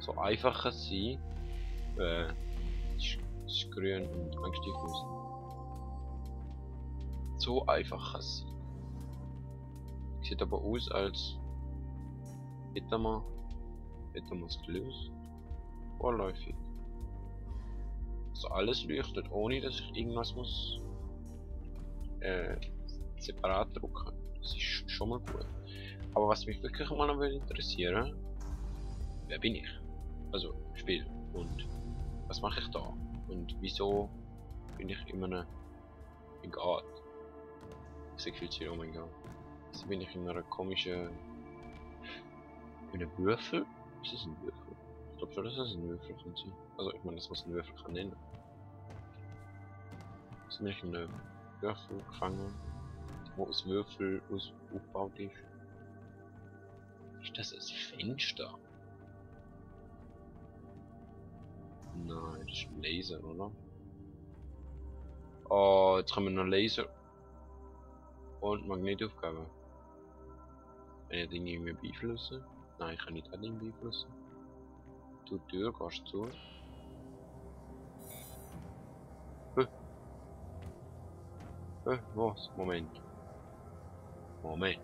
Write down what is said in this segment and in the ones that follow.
so einfach kann sein. Es ist grün und Angststiefel. So einfach kann es sein. Sieht aber aus, als hätten wir es gelöst. Vorläufig. Also alles leuchtet, ohne dass ich irgendwas muss separat drucken. Das ist schon mal gut. Aber was mich wirklich mal noch interessieren, wer bin ich? Also im Spiel. Und was mache ich da? Und wieso bin ich in einem Garten? Execution, oh mein Gott. Wieso bin ich in einer komischen... in einem Würfel? Ist das ein Würfel? Ich glaube schon, dass das ein Würfel kann sein. Also ich meine, das was ein Würfel kann nennen. Ist nicht in einem Würfel gefangen, wo aus Würfel aufgebaut ist. Ist das ein Fenster? Nein, das ist ein Laser, oder? Oh, jetzt haben wir noch Laser und Magnetaufgabe. Kann ich Dinge irgendwie beeinflussen? Nein, ich kann nicht alle Dinge beeinflussen. Du Tür, gehst zu. Was? Moment. Moment.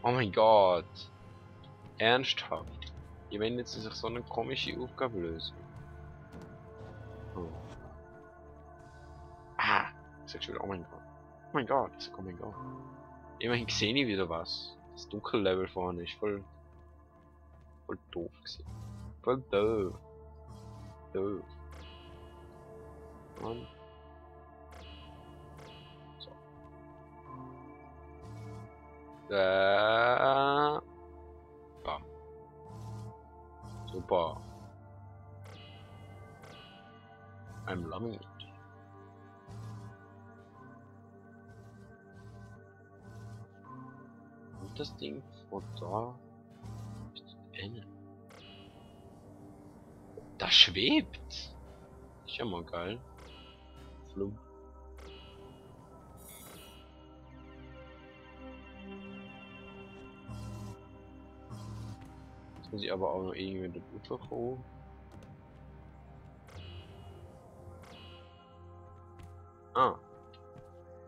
Oh mein Gott. Ernsthaft. Die werden jetzt sich so eine komische Aufgabe lösen. Oh. Ah. Ich sag schon wieder, oh mein Gott. Oh mein Gott. Ich sag, oh mein Gott. Immerhin sehe ich wieder was. Das Dunkellevel vorne ist voll doof gewesen. Voll doof. Doof. Mann. So. Bam. Super. I'm loving it. Und das Ding von da ist zu Ende. Das schwebt. Ist ja mal geil. Flug. Jetzt muss ich aber auch noch irgendwie mit der kommen.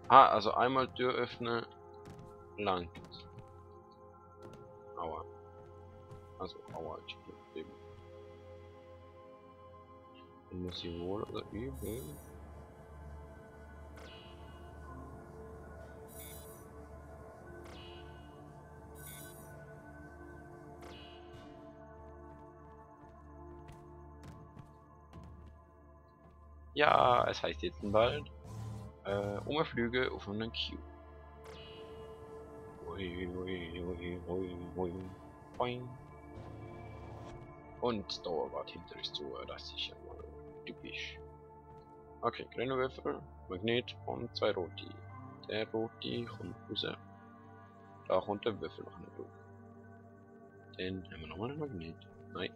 Also einmal Tür öffnen langt. Aua. Also aua, ich bin. Dann muss ich wohl oder übel. Ja, es heißt jetzt bald Umflüge auf einen Cube. Und da war hinter ist zu, das ist ja mal typisch. Okay, grüne Würfel, Magnet und zwei rote. Der rote kommt raus. Da kommt der Würfel noch nicht durch. Dann haben wir nochmal einen Magnet. Nein.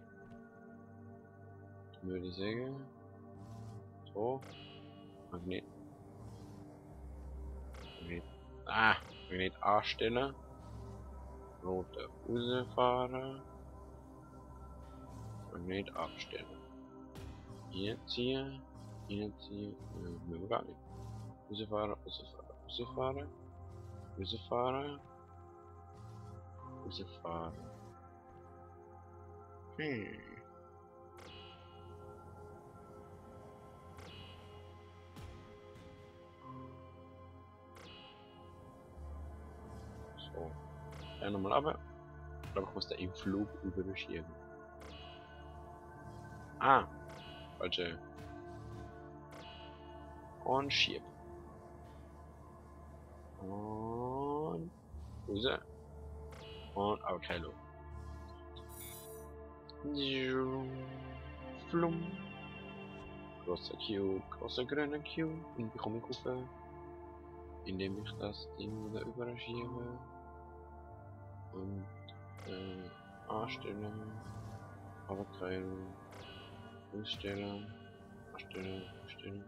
Dann würde ich sagen. So. Magnet. Magnet. Magnet anstellen. Rote rausfahren. Magnet abstellen. Hinziehen. Hinziehen. Müssen wir gar nicht. Rausfahren, rausfahren, rausfahren. Rausfahren. Rausfahren. So. Ja, nochmal aber. Ich glaube, ich muss da im Flug überschieben. Falsche. Und schieben. Und raus. Und aber keine Luft. Flum. Großer Cube, großer grüner Cube. Und bekomme ich rauf, indem ich das Ding wieder überschiebe. Und anstellen. Abteilen. Ausstellen. Erstellen. Ausstellen.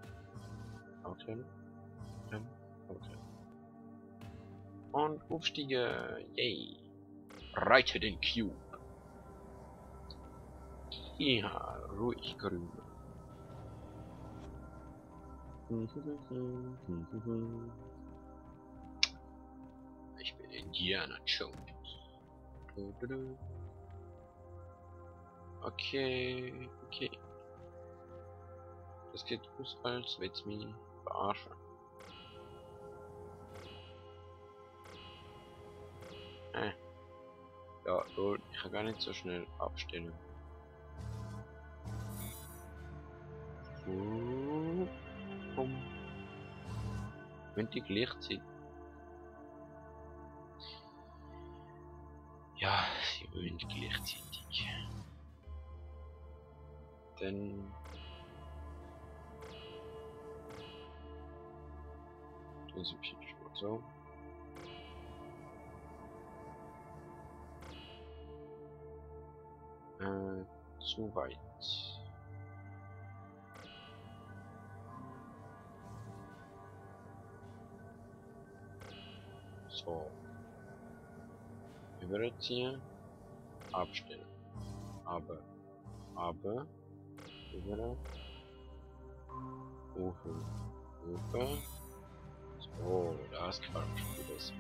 Abteilen. Abteilen. Und aufstiegen. Yay. Reite den Cube. Ja, ruhig grün. Ich bin Indiana Jones. Okay, okay. Das geht aus, als wird's mich verarschen. Ja, lol, ich kann gar nicht so schnell abstellen. Wenn die gleichzeitig. Ja, sie wollen gleichzeitig. Dann. Tun sie mich schon mal so. Zu weit. So. Überziehen. Abstellen. Aber. Über. Ufer. So, das gefällt mir schon wieder so.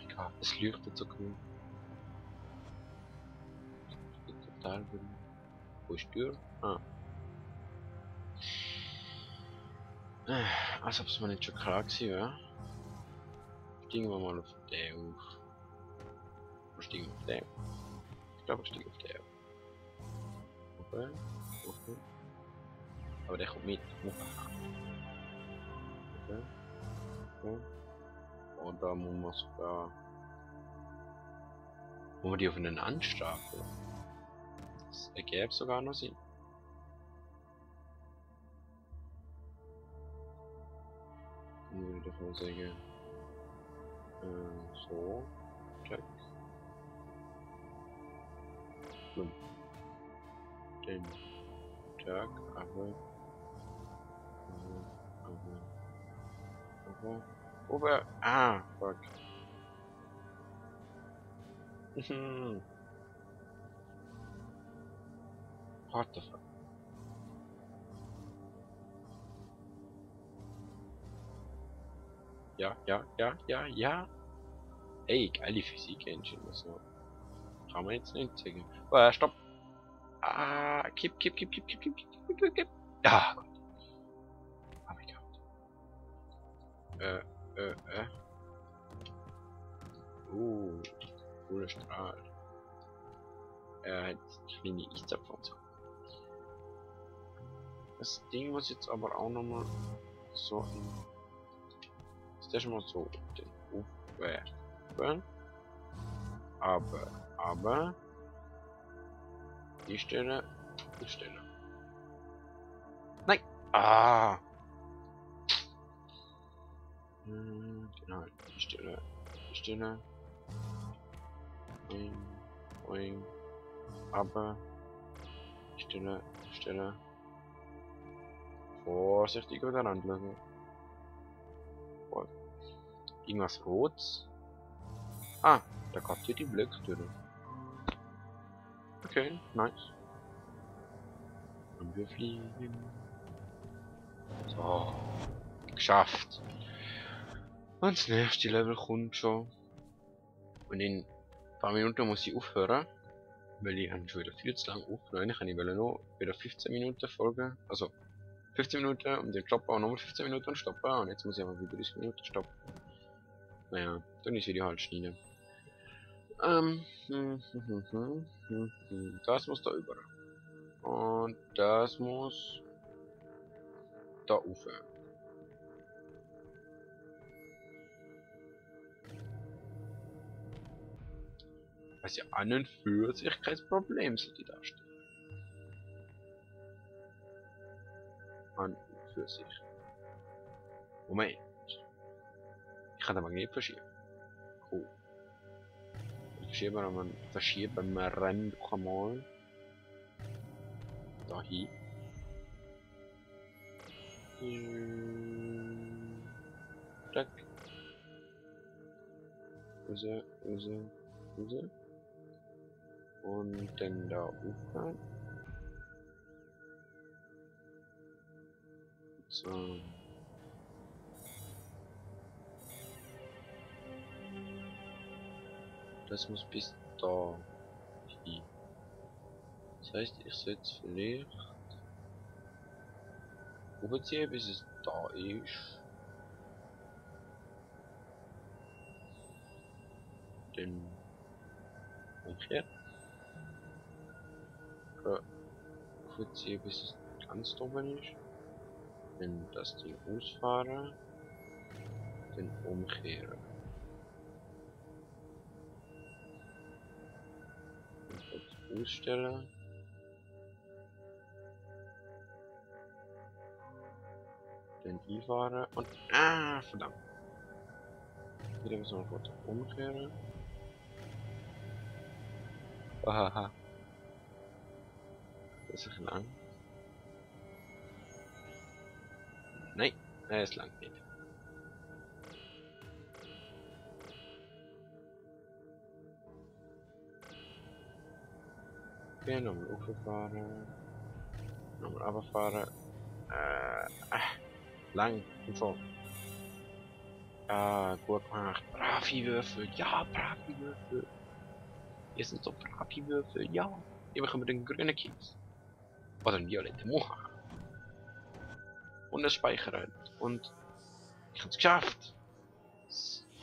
Egal, es leuchtet so grün. Total grün. Wo ist die Tür? Ah. Als ob es mir nicht schon klar gewesen wäre. Steigen wir mal auf den auf. Wo steigen wir auf den? Ich glaube, ich steige auf den. Okay. Aber der kommt mit. Okay. Okay. Und da muss man sogar. Wo wir die aufeinander stapeln. Das ergäbe sogar noch Sinn. Dann würde ich doch mal sagen. So. Check. Den Tag, aber. Ober. Ah, fuck. What the fuck? Ja. Ey, geile Physik-Engine, so. Kann man jetzt nicht sagen. Oh, stopp! Ah, kipp. Ja, Gott. Oh mein Gott. Cooler Strahl. Er hat kleine Eiszapfen und so. Das Ding muss jetzt aber auch nochmal so in. Ist der schon mal so den aufwerfen? Aber die Stelle. Nein! Ah! Genau, die Stelle. Oing. Aber die Stelle. Vorsichtig über den Rand lassen. Irgendwas Rotes. Ah, da kommt hier die Blöcke. Okay, nice. Und wir fliegen. So. Geschafft. Und das nächste Level kommt schon. Und in ein paar Minuten muss ich aufhören. Weil ich schon wieder viel zu lang aufgenommen. Ich wollte noch wieder 15 Minuten folgen. Also 15 Minuten und den Job auch nochmal 15 Minuten stoppen. Und jetzt muss ich aber wieder 30 Minuten stoppen. Naja, dann ist wieder halt schneiden. Das muss da über. Und das muss da aufhören. Was ja an und für sich kein Problem sollte darstellen. An und für sich. Moment. Ich kann den Magnet verschieben. Cool. Verschieben wir doch einmal. Dahin. Zack. raus, raus, raus. Und dann da oben. So. Das muss bis da hin. Das heißt, ich soll jetzt vielleicht rüberziehen, bis es da ist. Dann umkehrt. Rüberziehen, bis es ganz oben ist. Dann das Ding ausfahren. Dann umkehren. Und kurz ausstellen. Dann einfahren und verdammt. Wieder müssen wir kurz umkehren. Haha. Das ist lang. Nein, er ist lang nicht. Okay, nochmal hochfahren. Nochmal runterfahren. Lang und so. Gut gemacht. Bravi-Würfel. Ja, Bravi-Würfel. Hier sind so Bravi-Würfel. Ja. Hier bekommen wir den grünen Kies. Oder den violetten Moha. Und es speichert. Und ich hab's geschafft.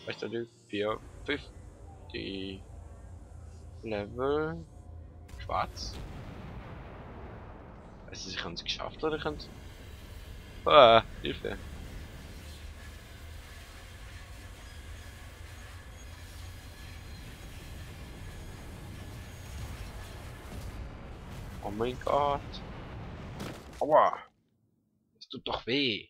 Weißt du, 4, 5. Die Level. Schwarz. Weißt du, ich hab's geschafft oder ich hab's. Hilfe. Oh mein Gott. Aua. Das tut doch weh.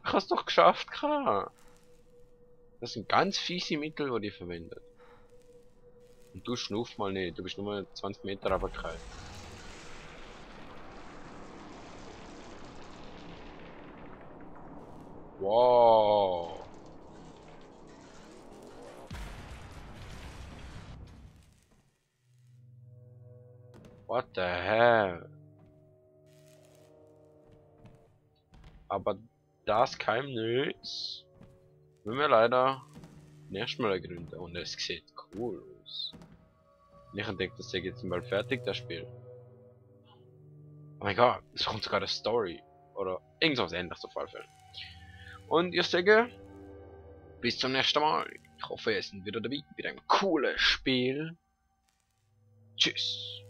Ich hab's doch geschafft, klar. Das sind ganz fiese Mittel, die verwendet. Und du schnuff mal nicht, du bist nur 20 Meter runtergefallen. Wow. What the hell? Aber das kein nützt. Müssen wir leider nächstes Mal gründen und es sieht cool aus. Ich denke, das ist jetzt mal fertig, das Spiel. Oh mein Gott, es kommt sogar eine Story. Oder irgendwas ähnliches auf jeden Fall. Und ich sage, bis zum nächsten Mal. Ich hoffe, ihr seid wieder dabei bei einem coolen Spiel. Tschüss.